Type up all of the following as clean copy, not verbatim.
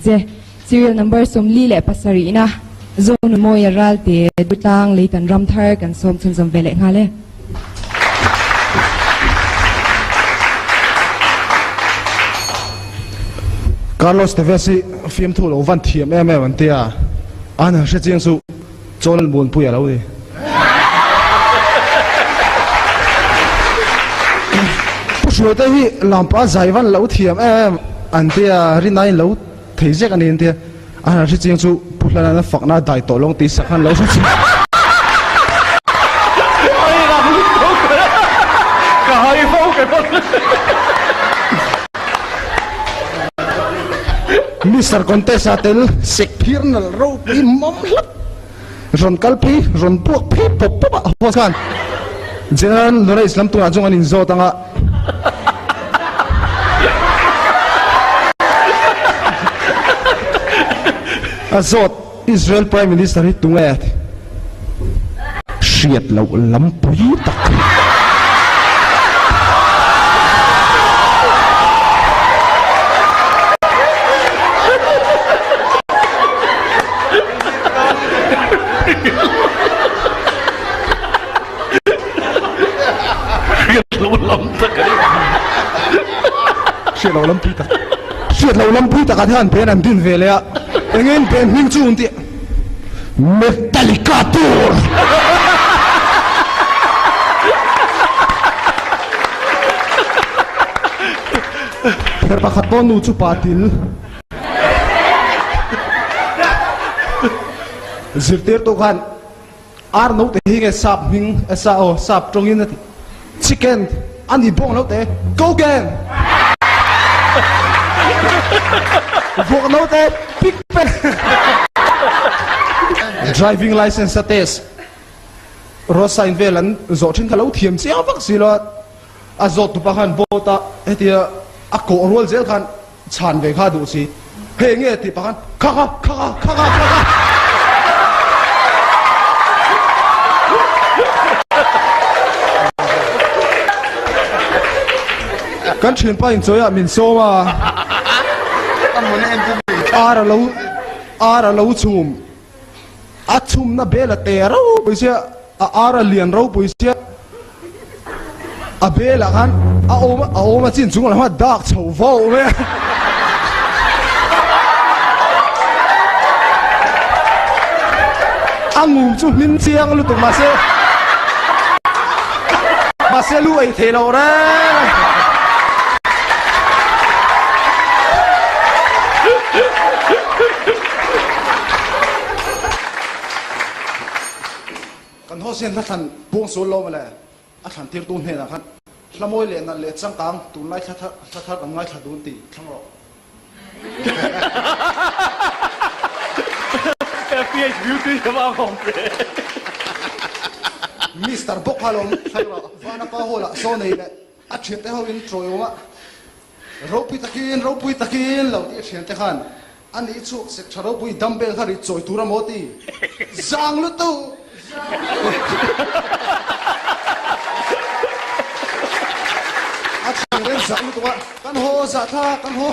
Che, Serial number 47 na Zonunmawia Ralte Durtlang Leitan Ramthar kan sawm chhunzawm ve leh nghal e. Carlos Tevez hi fiamthu lo van thiam em em an ti a, an han hre chiang chu Chawl Muanpui a lo ni. Pu Hruaite hi lampa zai van lo thiam em em an ti a, rinaiin lo thei zek a ni an ti a, a han hre chiang chu Pu Hlana'n a fakna a dai tawh lawng tih sak han lo hre chiang. Mister Contest a tel sek phir nalh ropui mawm hlap. Rawn kal phei, rawn puak phei pawp pawp a host khan General Knowledge lam tunah chuan an inzawt ang a. A zawt Israel Prime Minister hi tunge a ti. Hriat loh lampui tak. Hriat lo lam tak a ni. Hriat lo lampui tak. Hriat lo lampui takah hian ben an din ve leh a. Engin ben hming chu an tih? Metallica tur! Pher pakhat pawh nu chu pa til. Zirtirtu khan ar note hi nge sap hming sa aw sap tawngin a ti chicken a ni bawng note gogen vawk note pig pen driving license a test road sign vel an zawh thin kha lo thiam chiang vak si lo a a zawt tupa khan boat a hetia a kawh rual zel khan Chhan ve kha duh si. Hei nge tih pakhan kha kha kha kha kha kha kha kha. Kan thianpa in chawi ah min sawm a. Ar a lo ar a lo chhum. A chhumna bel a te ropui sia a ar a lian ropui sia a bel ah khan a awm a awm a chin chung lam a dak chho vauh mai a. A ngum chu hmin chiang lutuk mahse mahse lu ei thei loh reng a. Kan host hian hla thlan buang sual lo mawle, a thlan tirtu hnenah khan hla mawi leh nalh leh changkang tunlai thla thar hla thar kan ngaithla dun tih thlang rawh. FPH Beauty ka va awm ve. Mister bawk kha lawm thlang rawh. Vanapa hall ah saw nei leh a thiante ho in tawiawm a. Ropui takin, ropui takin lo tih a thiante khan a nih chhuak sek tha ropui dumbbell kha ri chawi tur a maw ti? Zang lutuk! A thiante zang lutuk a, kan haw zah thla, kan haw.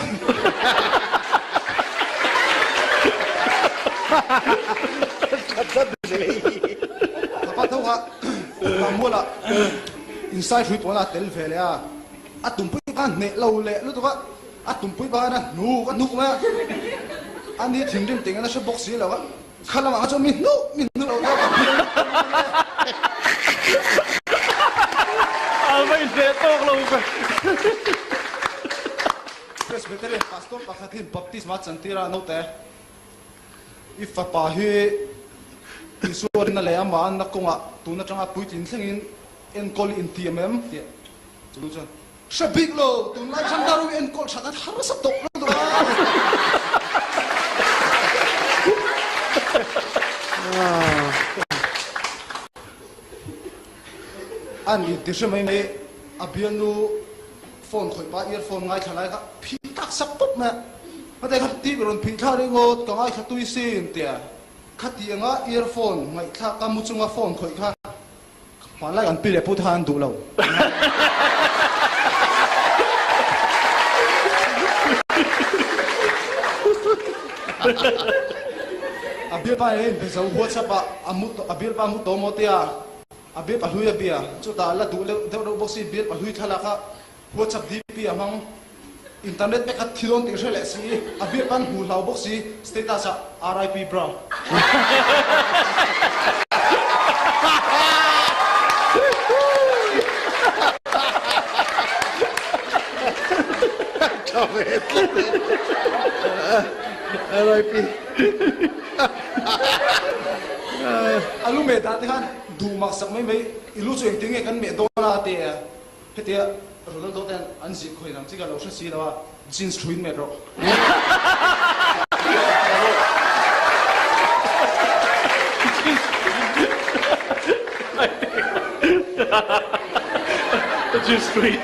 Thapa tho kha Lammualah inside hrui pawnah a tel ve leh a. A tumpui khan hneh lo leh lutuk a, a tumpui khan a hnuk a hnuk mai a, a ni thinrim tih ngaihna hre bawk si lo a, kha lamah kha chuan mi hnuh mi hnuh lo deuh a hmel A va inhneh tawk lo ve. Presbyterian Pastor pakhat hi baptisma a chantir a, naute i fapa hi Isua rinna leh amah anna kawngah tun atanga puitlin thlengin enkawl intiam em tih Chu chuan, Hre bik lo, tunlai khan daru enkawl that a harsa tawh lo duh a. A ni ti hre mai mai, a bialnu phone khawih pa earphone ngaithla lai kha phih tak sak pawp mai a. Hmate kha ti rawn phih thla ringawt ka ngaithla tui sin tia khatianga earphone ngaihthlak ka mu chunga phone khawih kha Hmanlai an pi leh pu te khan an duh lo. A bialpa nen in be zo WhatsApp ah a mu a bialpa mu tawh maw tia a bialpa hlui a bia chutah la duh deuh deuh reuh bawk si bialpa hlui thlalak a WhatsApp DP a hmang internet te kha thi dawn tih hre leh si a bialpa an hmu hlau bawk si status ah RIP bro. Tha ve tlat e. RIP. A lu meh dan te khan duh mak sak mai mai i lu chu engtin nge kan meh dawn a ti a, hetia Ronaldo te an zir khawi ang chi ka lo hre si lo a, jeans thu in met rawh. Jeans thu in.